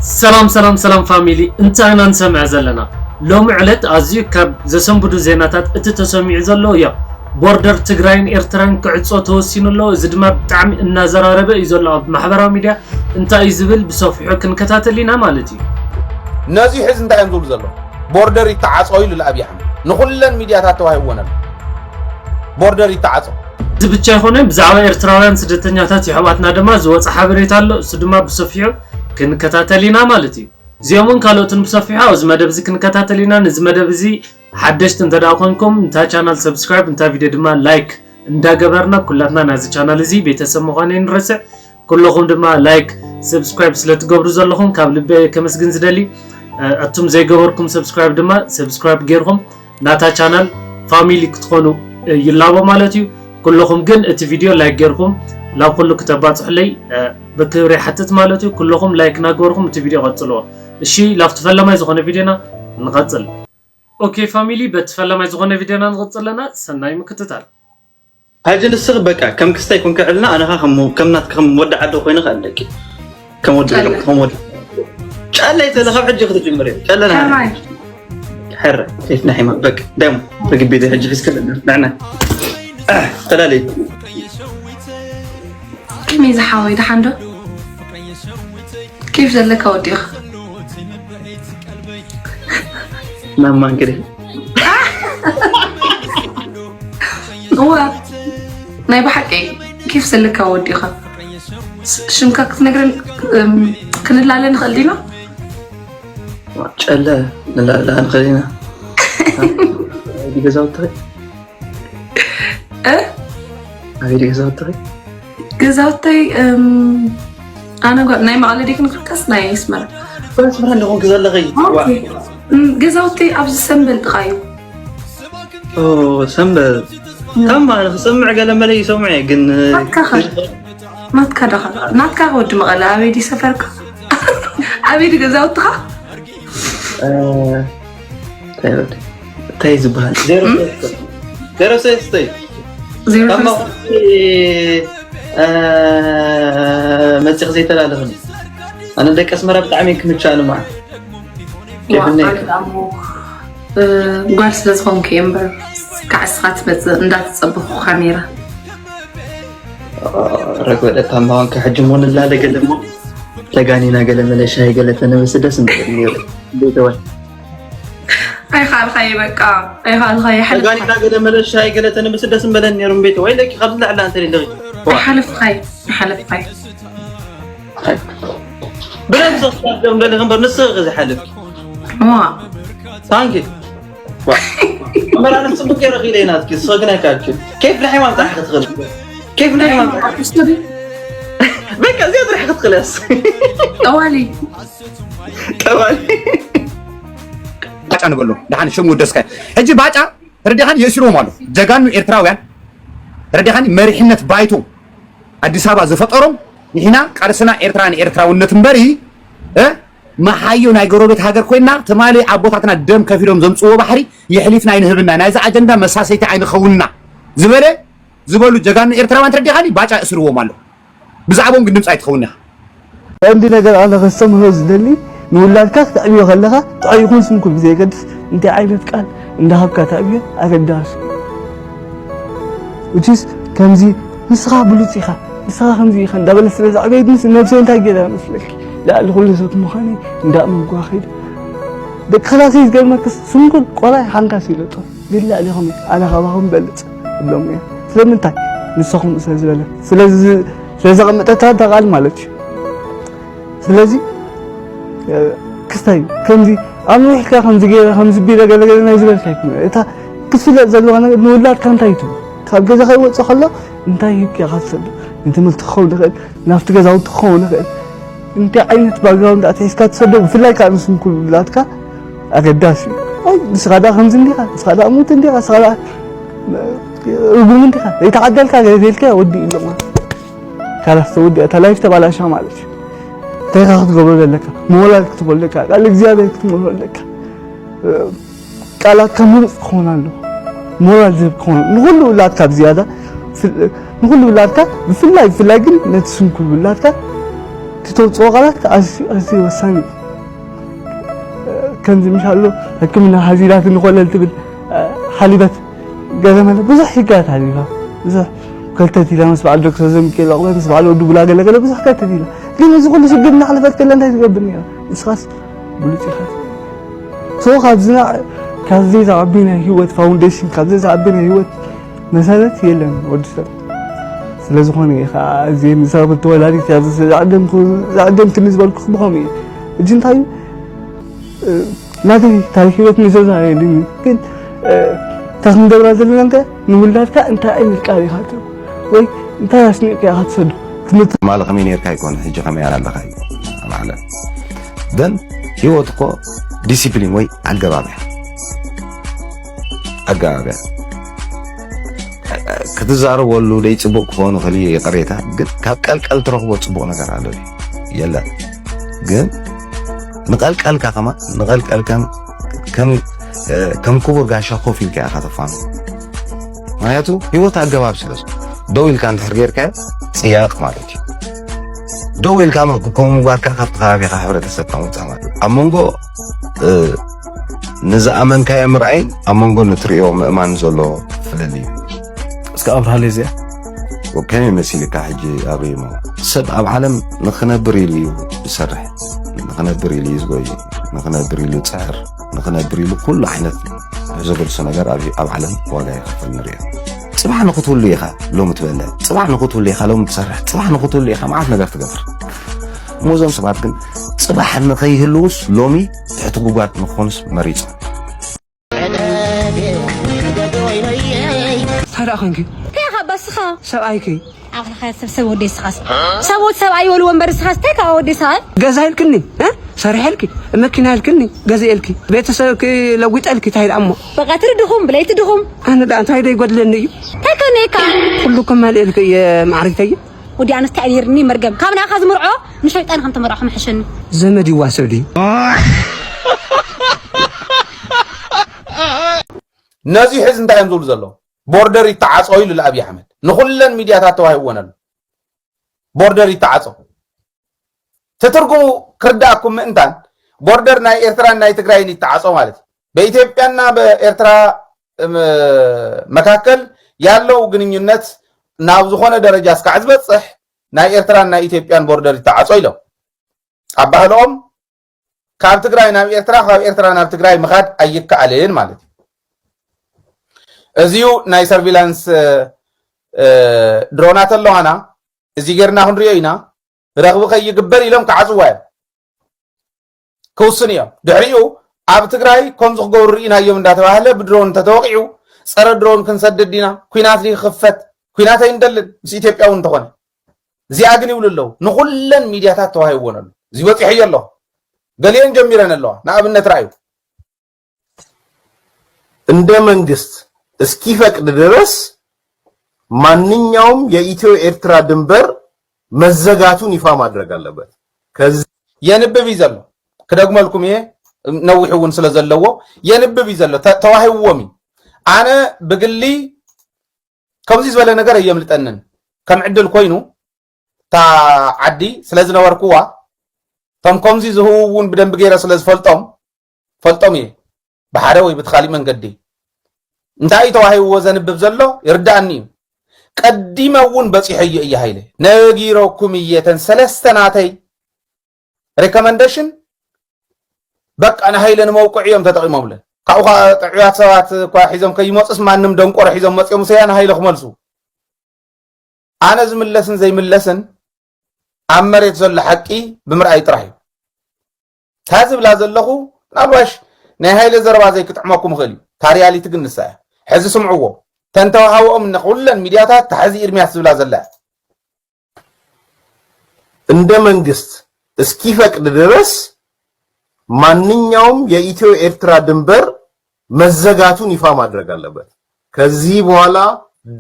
ሰላም ሰላም ሰላም ፋሚሊ፣ እንታይ ኢና ንሰምዕ ዘለና? ሎሚ ዕለት ኣዝዩ ካብ ዘሰንብዱ ዜናታት እቲ ተሰሚዑ ዘሎ፣ ያው ቦርደር ትግራይን ኤርትራን ክዕጾ ተወሲኑ ኣሎ። እዚ ድማ ብጣዕሚ እናዘራረበ እዩ ዘሎ ኣብ ማሕበራዊ ሚድያ። እንታይ እዩ ዝብል ብሰፊሑ ክንከታተል ኢና ማለት እዩ። ነዚ ሕዚ እንታይ እዮም ዝብሉ ዘለዉ? ቦርደር ይተዓጾ ኢሉ ኣብይ ኣሕመድ ንኹለን ሚድያታት ተዋሂብወን ኣሎ። ቦርደር ይተዓጾ። እዚ ብቻ ይኾነ፣ ብዛዕባ ኤርትራውያን ስደተኛታት የሕዋትና ድማ ዝወፀ ሓበሬታ ኣሎ። እሱ ድማ ብሰፊሑ ክንከታተል ኢና ማለት እዩ። እዚኦምን ካልኦትን ብሰፊሑ ኣብዚ መደብ እዚ ክንከታተል ኢና። ነዚ መደብ እዚ ሓደሽቲ እንተ ደኣ ኮንኩም፣ እንታ ቻናል ሰብስክራይብ፣ እንታ ቪድዮ ድማ ላይክ እንዳገበርና፣ ኩላትና ናዚ ቻናል እዚ ቤተሰብ ምዃን ኣይንረስዕ። ኩለኹም ድማ ላይክ፣ ሰብስክራይብ ስለ ትገብሩ ዘለኹም ካብ ልበ ከመስግን ዝደሊ። እ፣ ኣቱም ዘይገበርኩም ሰብስክራይብ ድማ ሰብስክራይብ ጌርኩም ናታ ቻናል ፋሚሊ ክትኾኑ፣ እ፣ ይላቦ ማለት እዩ። ኩለኹም ግን እቲ ቪድዮ ላይክ ጌርኩም ናብ ኩሉ ክተባጽሑለይ፣ እ፣ ብክብሪ ሓትት ማለት እዩ። ኩለኹም ላይክ እናገበርኩም እቲ ቪድዮ ቀጽልዎ። እሺ፣ ላብቲ ፈለማይ ዝኾነ ቪድዮና ንቐጽል። ኦኬ ፋሚሊ፣ በቲ ፈለማይ ዝኾነ ቪድዮና ንቐጽል ኣለና። ሰናይ ምክትታል። ሕጂ ንስኺ በቃ ከም ክስታይ ኮንኪ ዕልና፣ ኣነ ኸኣ ከም ከም ናትኪ ከም ወዲ ዓዲ ኮይነ ከኣ ኣለኪ። ከም ወዲ ጨለ። ከም ወዲ ጨለ ይተለ ካብ ሕጂ ክትጅምር እዩ። ጨለ ና ሕራይ። ሕረ ሴፍ ናሒማ በቃ ደም ርግቢ ደ ሕጂ ሒዝከ ንዕና ተላለይ ከመይ ዝሓወይ ደሓን ዶ? ኬፍ ዘለካ ወዲኻ? ናማ እንግዲህ እዋ ናይ ብሓቂ ኬፍ ዘለካ ወዲኻ። ስ- ሽምካ ክትነግረን እም፣ ክንላለ ንኽእል ዲና? ጨለ ንላለ ንኽእል ኢና። ኣበይ ገዛውቲ እ? ኣበይ ገዛውቲ ገዛውተይ እም፣ ኣነ ጓል ናይ መቐለ ዲክ ንክርከስ ናይ ኣስመራ ስምራ እንደኹም ክዘለኸይ ኦኬ። እም፣ ገዛውተይ ኣብዚ ሰንበል ጥቓ እዩ። ሰንበል ታማ ክሰምዕ ገለ መለ ይሰምዑ እየ ግን ናትካ ኸ ናትካ ዳኻ ናትካ ወዲ መቐለ ኣበይ ዲ ሰፈርካ ኣበይ ዲ ገዛውትኻ እንታይ ዝበሃል ዜሮ ሰለስተ ዜሮ ታማ ሰለስተ መፅኽ ዘይተላለኽኒ ኣነ ደቂ ኣስመራ ብጣዕሚ ክምቻ ንማ ዋ፣ ኣነ ደኣ እሞ፣ እ፣ ጓል ስለ ዝኾንኩ እየ እምበር፣ ከዓ እስኻ ትመፅእ እንዳተፀበኹኻ ነይረ። ረግበ ደታ እምባ ኮንካ ሕጂ እሞ ንላለ ገለ እሞ ተጋኒና ገለ መለ ሻሂ ገለ ተነበሲ ደስ እንድብል ነይሩ። ቤተወል ኣይኻልኻየ በቃ፣ ኣይኻልኻየ፣ ሓለፍካ፣ ተጋኒና ገለ መለ ሻሂ ገለ ተነበሲ ደስ እንበለን ነይሩ። ቤተወል ለኪ ካብዚ ላዕላ እንተ ደለኺ ሓለፍኻየ፣ ሓለፍኻየ። ብረም ዘኽታደም ደለኺ እምበር ንስኺ ዝሓልፍ ዋ፣ ታንኪ መራርስ ጽቡቅ ገይረ ኺለ ናትኪ ንስኺ ግን ኣይካልኪ ኬፍ ንሓይማኖት ጥራሕ ክትኽእል ኬፍ ንሓይማኖት ጥራሕ ኣርቲስት ዲ በቃ እዚኣ ጥራሕ ክትኽእል ያስ ጠዋሊ፣ ጠባል ባጫ ንበሎ ደሓን ሽሙ ደስካ ሕጂ ባጫ ረዲኻን የእስርዎም ኣሎ ጀጋኑ ኤርትራውያን ረዲኻን መሪሕነት ባይቶ ኣዲስ ኣበባ ዝፈጠሮም ንሕና ቃልስና ኤርትራ ንኤርትራውነት እምበሪ እ መሓዮ ናይ ጎረቤት ሃገር ኮይና ትማሊ ኣቦታትና ደም ከፊሎም ዘምፅዎ ባሕሪ የሕሊፍና ኣይንህብና ናይዚ ኣጀንዳ መሳሰይቲ ኣይንኸውንና ዝበለ ዝበሉ ጀጋኑ ኤርትራውያን ተረዲኻኒ ባጫ እስርዎም ኣሎ ብዛዕባኦም ግን ድምፂ ኣይትኸውን ኢኻ ቀንዲ ነገር ኣነ ከስተምህሮ ዝደሊ ንውላድካ ክተዕብዮ ከለኻ ጥዑይ ይኹን ስንኩል ብዘየገድስ እንታይ ዓይነት ቃል እንዳሃብካ ተዕብዮ ኣገዳሲ ውችስ ከምዚ ንስኻ ብሉፅ ኢኻ ንስኻ ከምዚ ኢኻ እንዳበለ ስለ ዘዕበየት ምስ ነብሰይ እንታይ ገይረ መስለኪ ልዕሊ ኩሉ ሰብ ምዃነይ እንዳእመንኩዋ ከይደ ደቂ ክላሰይ ዝገርመክስ ስንኩል ቆልዓ ሓንካስ ይለጦ ግን ልዕሊኹም ኣነ ካባኹም በልፅ እብሎም እየ ስለምንታይ ንስኹም ስለ ዝበለ ስለዚ ስለዘቐመጠታ እታ ቃል ማለት እዩ ስለዚ ክስታይ ከምዚ ኣምሪሕካ ከምዚ ገይረ ከምዚ ቢለ ገለገለ ናይ ዝበልካ ይኮነ እታ ክትፍለጥ ዘለዋ ነገር ንውላድካ እንታይ ትብሎ ካብ ገዛ ከይወፅእ ከሎ እንታይ ሂብካ ኢኻ ትሰዶ ንትምህርቲ ክኸውን ይኽእል ናብቲ ገዛውቲ ክኸውን ይኽእል እንታይ ዓይነት ባክግራውንድ ኣትሒዝካ ትሰዶ ብፍላይ ከዓ ንስንኩል ውላድካ ኣገዳሲ እዩ ንስኻ ዳ ከምዚ እንዲኻ ንስኻ ዳ ሙት እንዲኻ ንስኻ ዳ ርጉም እንዲኻ ዘይተዓደልካ ገለ ተልካ ወዲ ኢሎም ካላስ ተወዲኣ እታ ላይፍ ተባላሻ ማለት እዩ እንታይ ኢኻ ክትገብሮ ዘለካ ሞራል ክትቦ ኣለካ ቃል እግዚኣብሔር ክትምህሮ ኣለካ ቃላትካ ምሩፅ ክኾን ኣሎ ሞራል ዝህብ ክኾን ንኩሉ ውላድካ ብዝያዳ ንኩሉ ውላድካ ብፍላይ ብፍላይ ግን ነቲ ስንኩል ውላድካ እቲ ተውፅኦ ቃላት ኣዝዩ ኣዝዩ ወሳኒ እዩ። ከምዚ ምሽ ኣሎ ሕክምና ሓዚላት እንኾለል ትብል ሓሊበት ገለ መለ ብዙሕ ሕጋት ሓሊፋ ብዙሕ ከልተት ኢላ ምስ በዓል ዶክተር ዘሚካኤል ኣቑበት ምስ በዓል ወዲ ቡላ ገለ ገለ ብዙሕ ከልተት ኢላ። ግን እዚ ኩሉ ሽግር እናሕለፈት ከላ እንታይ ትገብር ነይራ? ንስኻስ ብሉፅ ኢኻ። ሶ ካብዚ ካብዚ ዝዓቢ ናይ ህይወት ፋውንዴሽን ካብዚ ዝዓቢ ናይ ህይወት መሰረት የለን ወዲ ሰብ። ስለ ዝኾነ እየ ከዓ እዚአን ንሳብ ተወላዲት እያ ዝዓደምኩ ዝዓደምክኒ ዝበልኩ ብኸምኡ እየ። እጂ እንታይ እዩ? ናተይ ታሪክ ህይወት ምዝርዛር የድልይን እዩ። ግን እታ ክንገብራ ዘለና እንታይ ንውላድካ እንታይ ዓይነት ቃል ኢኻ ትህብ ወይ እንታይ ኣስኒቕካ ኢኻ ትሰዱ? ትምህርቲ ማለ ከመይ ነርካ ይኮነ ሕጂ ከመይ ኣለኻ እዩ ኣብ ዓለም ደን ህይወት እኮ ዲሲፕሊን ወይ ኣገባብ እያ ኣገባብ እያ ክትዛረበሉ ደይ ፅቡቅ ክኾኑ ክእል ይቅሬታ ግን ካብ ቀልቀል ትረኽቦ ፅቡቅ ነገር ኣሎ የለን ግን ንቐልቀልካ ከማ ንቐልቀልካን ከም ከም ክቡር ጋሻ ኮፍ ኢልካ ኢኻ ተፋኑ ምክንያቱ ህይወት ኣገባብ ስለ ደው ኢልካ እንድሕር ጌርካ ፅያቕ ማለት እዩ ደው ኢልካ ከምኡ ጓርካ ካብቲ ከባቢኻ ሕብረተሰብ ከምውፃእ ማለት እዩ ኣብ መንጎ ንዝኣመንካዮ ምርኣይ ኣብ መንጎ ንትሪኦ ምእማን ዘሎ ፍልል እዩ እስከ ኣብርሃለይ እዚኣ ከመይ መሲልካ ሕጂ ኣብሪሞ ሰብ ኣብ ዓለም ንክነብር ኢሉ እዩ ዝሰርሕ ንክነብር ኢሉ እዩ ዝጎይ ንክነብር ኢሉ ይፅዕር ንክነብር ኢሉ ኩሉ ዓይነት ዝብርሱ ነገር ኣብ ዓለም ዋጋ ይኸፍል ንሪኦ ፅባሕ ንክትህሉ ኢኻ ሎሚ ትበለ ፅባሕ ንክትህሉ ኢኻ ሎሚ ትሰርሕ ፅባሕ ንክትህሉ ኢኻ መዓት ነገር ትገብር እሞ እዞም ሰባት ግን ፅባሕ ንከይህልውስ ሎሚ ትሕቲ ጉጓት ንክኾኑስ መሪፆም እንታይ ደኣ ኮንኪ እንታይ ኢኻ ባስኻ ሰብኣይኪ ኣኽልኻ ሰብ ሰብ ወደይ ስኻስ ሰብኡት ሰብኣይ ይበልዎ እምበር ስኻስ እንታይ ካብ ወደይ ሰብኣይ ገዛ ኢልክኒ እ? ሰሪሐልኪ መኪና ኢልክኒ ገዚኤልኪ ቤተሰብኪ ለዊጠልኪ እንታይ ደኣ እሞ በቃ ትሪ ድኹም ብለይቲ ድኹም ኣነ ደኣ እንታይ ዶ ይጎድለኒ እዩ እንታይ ከነየካ ኩሉ ከማልኤልኪ እየ ማዕሪተይ ወዲ ኣነስታይ ኣልሂርኒ መርገም ካብ ንኣኻ ዝምርዖ ንሸይጣን ከም ተመርዖ ምሕሸኒ ዘመድ ይዋሰብ ድዩ ነዚ ሕዚ እንታይ እዮም ዝብሉ ዘለዉ ቦርደር ይተዓፀው ኢሉ ኣብይ ኣሕመድ ንኩለን ሚድያታት ተዋሂብወን ኣሎ ቦርደር ይተዓፀው ትትርጉሙ ክርዳእኩም ምእንታን ቦርደር ናይ ኤርትራን ናይ ትግራይን ይተዓፀው ማለት እዩ በኢትዮጵያና በኤርትራ መካከል ያለው ግንኙነት ናብ ዝኾነ ደረጃ እስካዕ ዝበፅሕ ናይ ኤርትራን ናይ ኢትዮጵያን ቦርደር ይተዓፀው ኢሎም ኣብ ባህልኦም ካብ ትግራይ ናብ ኤርትራ ካብ ኤርትራ ናብ ትግራይ ምኻድ ኣይከኣልን ማለት እዩ እዚዩ ናይ ሰርቪላንስ ድሮናት ኣለዋና እዚ ጌርና ክንሪኦ ኢና ረኽቢ ከይግበር ኢሎም ክዓፅዋ እዮም ክውስን እዮም ድሕሪኡ ኣብ ትግራይ ከምዚ ክገብሩ ርኢናዮም እንዳተባህለ ብድሮን እንተተወቂዑ ፀረ ድሮን ክንሰድድ ዲና ኩናት ክኽፈት ኩናት ኣይንደልን ምስ ኢትዮጵያ እውን እንተኾነ እዚኣ ግን ይብሉ ኣለዉ ንኩለን ሚድያታት ተዋሂብዎን ኣሎ እዚ በፂሐዮ ኣለኹ ገሊአን ጀሚረን ኣለዋ ንኣብነት ረኣዩ እንደ መንግስት እስኪፈቅድ ድረስ ማንኛውም የኢትዮ ኤርትራ ድንበር መዘጋቱን ይፋ ማድረግ አለበት። ከዚህ የንብብ እዩ ዘሎ ክደግመልኩም እየ ነዊሕ እውን ስለ ዘለዎ የንብብ እዩ ዘሎ ተዋሂብዎም እዩ ኣነ ብግሊ ከምዚ ዝበለ ነገር ኣየምልጠንን ከም ዕድል ኮይኑ እታ ዓዲ ስለ ዝነበርኩዋ እቶም ከምዚ ዝህቡ እውን ብደንቢ ገይረ ስለ ዝፈልጦም ፈልጦም እየ ብሓደ ወይ ብቲ ካሊእ መንገዲ እንታይ እዩ ተዋሂብዎ ዘንብብ ዘሎ ይርዳእኒ እዩ ቀዲመ እውን በፂሐዮ እየ ሃይለ ነጊረኩም እየ ተን ሰለስተ ናተይ recommendation በቃ ንሃይለ ንመውቅዒ እዮም ተጠቂሞምለ ካብኡ ከዓ ጥዑያት ሰባት እኳ ሒዞም ከይመፁስ ማንም ደንቆሮ ሒዞም መፅኦም ሰያ ንሃይለ ክመልሱ ኣነ ዝምለስን ዘይምለስን ኣብ መሬት ዘሎ ሓቂ ብምርኣይ ጥራሕ እዩ። እታ ዝብላ ዘለኹ ምናልባሽ ናይ ሃይለ ዘረባ ዘይክጥዕመኩም ይኽእል እዩ። እታ ሪያሊቲ ግን ንሳ እያ። ሕዚ ስምዕዎ። ተንተዋሃወኦም ንኹለን ሚድያታት እታ ሕዚ ኢርሚያስ ዝብላ ዘላ እያ። እንደ መንግስት እስኪፈቅድ ድረስ ማንኛውም የኢትዮ ኤርትራ ድንበር መዘጋቱን ይፋ ማድረግ አለበት። ከዚህ በኋላ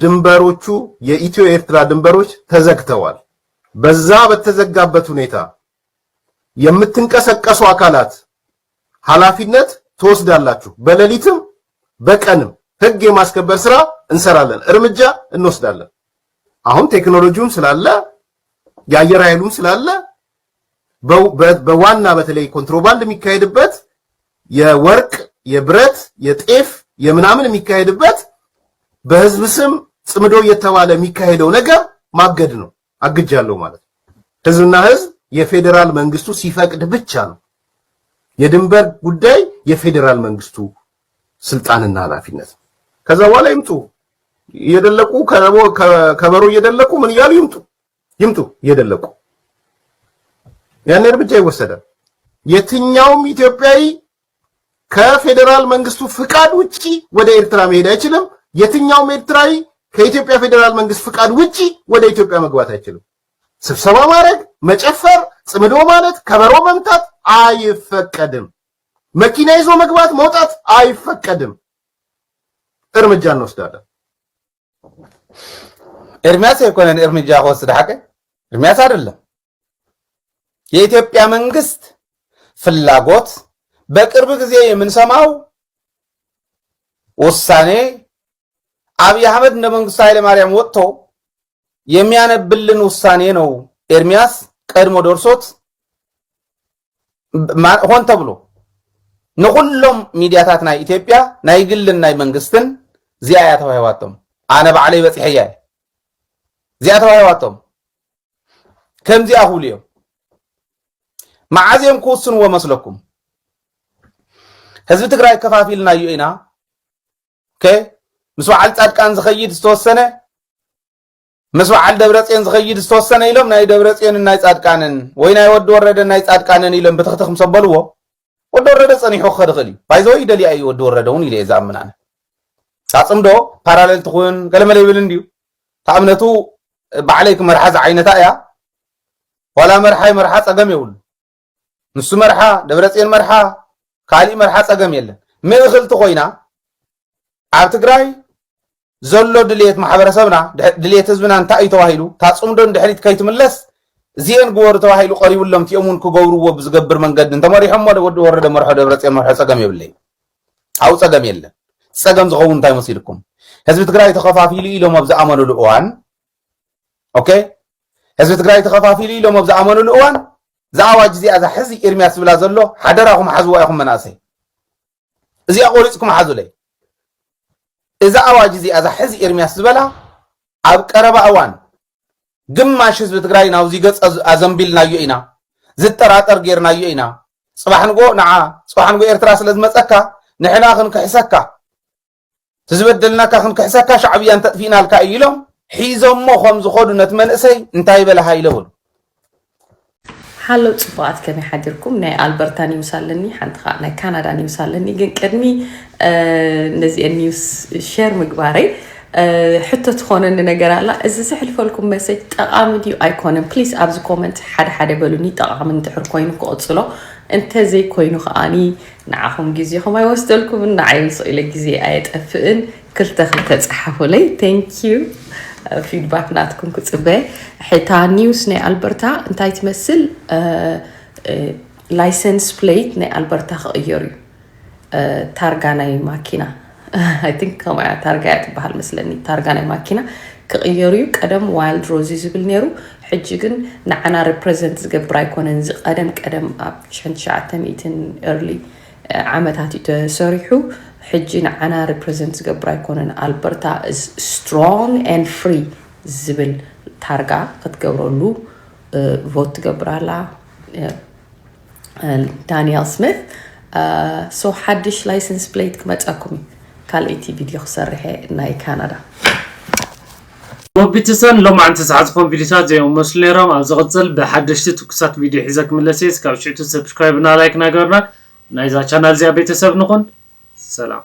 ድንበሮቹ የኢትዮ ኤርትራ ድንበሮች ተዘግተዋል። በዛ በተዘጋበት ሁኔታ የምትንቀሰቀሱ አካላት ኃላፊነት ትወስዳላችሁ። በሌሊትም በቀንም ህግ የማስከበር ስራ እንሰራለን፣ እርምጃ እንወስዳለን። አሁን ቴክኖሎጂውም ስላለ የአየር ኃይሉም ስላለ በው- በ- በዋና በተለይ ኮንትሮባንድ የሚካሄድበት የወርቅ፣ የብረት፣ የጤፍ፣ የምናምን የሚካሄድበት በህዝብ ስም ጽምዶ እየተባለ የሚካሄደው ነገር ማገድ ነው። አግጃለሁ ማለት ነው። ህዝብና ህዝብ የፌዴራል መንግስቱ ሲፈቅድ ብቻ ነው። የድንበር ጉዳይ የፌዴራል መንግስቱ ስልጣንና ኃላፊነት ነው። ከዛ በኋላ ይምጡ እየደለቁ ከበሮ እየደለቁ ምን እያሉ ይምጡ ይምጡ እየደለቁ ያኔ እርምጃ ይወሰዳል። የትኛውም ኢትዮጵያዊ ከፌዴራል መንግስቱ ፍቃድ ውጪ ወደ ኤርትራ መሄድ አይችልም። የትኛውም ኤርትራዊ ከኢትዮጵያ ፌዴራል መንግስት ፍቃድ ውጪ ወደ ኢትዮጵያ መግባት አይችልም። ስብሰባ ማድረግ፣ መጨፈር፣ ጽምዶ ማለት፣ ከበሮ መምታት አይፈቀድም። መኪና ይዞ መግባት መውጣት አይፈቀድም። እርምጃ እንወስዳለን። ኤርሚያስ ኣይኮነን እርምጃ ክወስድ ሓቀ ኤርሚያስ አይደለም። የኢትዮጵያ መንግስት ፍላጎት በቅርብ ጊዜ የምንሰማው ውሳኔ አብይ አህመድ እንደ መንግስቱ ኃይለማርያም ወጥቶ የሚያነብልን ውሳኔ ነው። ኤርሚያስ ቀድሞ ደርሶት ማ- ሆን ተብሎ ንኩሎም ሚዲያታት ናይ ኢትዮጵያ ናይ ግልን ናይ መንግስትን እዚኣ እያ ተዋሂባቶም። ኣነ ባዕለይ በፂሐያ እየ። እዚኣ ተዋሂባቶም ከምዚኣ ክብሉ እዮም። መዓዝ እዮም ክውስንዎ መስለኩም? ህዝቢ ትግራይ ከፋፊልናዮ ኢና። ኦኬ፣ ምስ በዓል ፃድቃን ዝኸይድ ዝተወሰነ ምስ በዓል ደብረፅዮን ዝኸይድ ዝተወሰነ ኢሎም ናይ ደብረፅዮንን ናይ ፃድቃንን ወይ ናይ ወዲ ወረደን ናይ ፃድቃንን ኢሎም ብትኽትኽ ምስ ኣበልዎ ወዲ ወረደ ፀኒሑ ክኸድ ይኽእል እዩ። ባይዘወይ ይደልያ እዩ ወዲ ወረደ እውን ኢለ እየ ዝኣምን ኣነ። ኣፅምዶ ፓራሌል ትኹን ገለመለ ይብል እንድዩ። እታ እምነቱ ባዕለይ ክመርሓ ዝዓይነታ እያ። ዋላ መርሓ ይመርሓ ፀገም የብሉ። ንሱ መርሓ፣ ደብረፅዮን መርሓ፣ ካሊእ መርሓ ፀገም የለን። ምእኽልቲ ኮይና ኣብ ትግራይ ዘሎ ድልየት ማሕበረሰብና ድሕ- ድልየት ህዝብና እንታይ እዩ ተባሂሉ እታ ፅምዶ ንድሕሪት ከይትምለስ እዚኤን ግበሩ ተባሂሉ ቀሪቡሎም እቲኦም እውን ክገብርዎ ብዝገብር መንገዲ እንተመሪሖሞ ወዲ ወረደ መርሖ ደብረፅዮን መርሖ ፀገም የብለይ ኣብኡ ፀገም የለን። ፀገም ዝኸውን እንታይ መሲልኩም? ህዝቢ ትግራይ ተኸፋፊሉ ኢሎም ኣብ ዝኣመኑሉ እዋን ኦኬ ህዝቢ ትግራይ ተኸፋፊሉ ኢሎም ኣብ ዝኣመኑሉ እዋን እዛ ኣዋጅ እዚኣ እዛ ሕዚ ኤርሚያስ ዝብላ ዘሎ ሓደራኹም ሓዝዋ ኢኹም መናእሰይ። እዚኣ ቆሪፅኩም ሓዙለይ። እዛ ኣዋጅ እዚኣ እዛ ሕዚ ኤርሚያስ ዝበላ ኣብ ቀረባ እዋን ግማሽ ህዝቢ ትግራይ ናብዚ ገፅ ኣዘንቢልናዮ ኢና፣ ዝጠራጠር ጌርናዮ ኢና። ፅባሕ ንጎ ንዓ ፅባሕ ንጎ ኤርትራ ስለ ዝመፀካ ንሕና ክንክሕሰካ እቲ ዝበደልናካ ክንክሕሰካ ሻዕብያ እንተጥፊእናልካ እዩ ኢሎም ሒዞሞ ከም ዝኸዱ ነቲ መንእሰይ እንታይ በለ ሃይለ በሉ። ሃሎ ፅቡቃት ከመይ ሓዲርኩም? ናይ ኣልበርታ ኒውስ ኣለኒ፣ ሓንቲ ከዓ ናይ ካናዳ ኒውስ ኣለኒ። ግን ቅድሚ ነዚአን ኒውስ ሸር ምግባረይ ሕቶ ትኾነኒ ነገር ኣላ። እዚ ዘሕልፈልኩም መሰጅ ጠቃሚ ድዩ ኣይኮነን? ፕሊስ ኣብዚ ኮመንት ሓደ ሓደ በሉኒ። ጠቃሚ እንድሕር ኮይኑ ክቕፅሎ፣ እንተዘይኮይኑ ከዓኒ ንዓኹም ግዜኹም ኣይወስደልኩምን፣ ንዓይ ስቕ ኢለ ግዜ ኣየጠፍእን። ክልተ ክልተ ፀሓፉለይ። Thank you። ፊድባክ ናትኩም ክፅበ። ሕታ ኒውስ ናይ ኣልበርታ እንታይ ትመስል? ላይሰንስ ፕሌት ናይ ኣልበርታ ክቕየር እዩ። ታርጋ ናይ ማኪና I think ከምያ ታርጋ እያ ትበሃል መስለኒ። ታርጋ ናይ ማኪና ክቕየር እዩ። ቀደም ዋይልድ ሮዚ ዝብል ነይሩ። ሕጂ ግን ንዓና ሪፕሬዘንት ዝገብር ኣይኮነን። እዚ ቀደም ቀደም ኣብ ሽሕን ትሽዓተ ሚእትን ኤርሊ ዓመታት እዩ ተሰሪሑ። ሕጂ ንዓና ሪፕሬዘንት ዝገብር ኣይኮነን። ኣልበርታ is strong and free ዝብል ታርጋ ክትገብረሉ ቮት ትገብር ኣላ። ዳንኤል ስሚት። ሶ ሓድሽ ላይሰንስ ፕሌት ክመፀኩም እዩ። ካልኣይቲ ቪድዮ ክሰርሐ ናይ ካናዳ። ሞቢትሰን ሎማዕንቲ ዝሓዝፎም ቪዲዮታት እዚኦም መስሉ ነይሮም። ኣብ ዝቕፅል ብሓደሽቲ ትኩሳት ቪዲዮ ሒዘ ክምለስ እየ። እስካብ ሽዕቱ ሰብስክራይብ እና ላይክ ናገርና ናይዛ ቻናል እዚኣ ቤተሰብ ንኹን። ሰላም።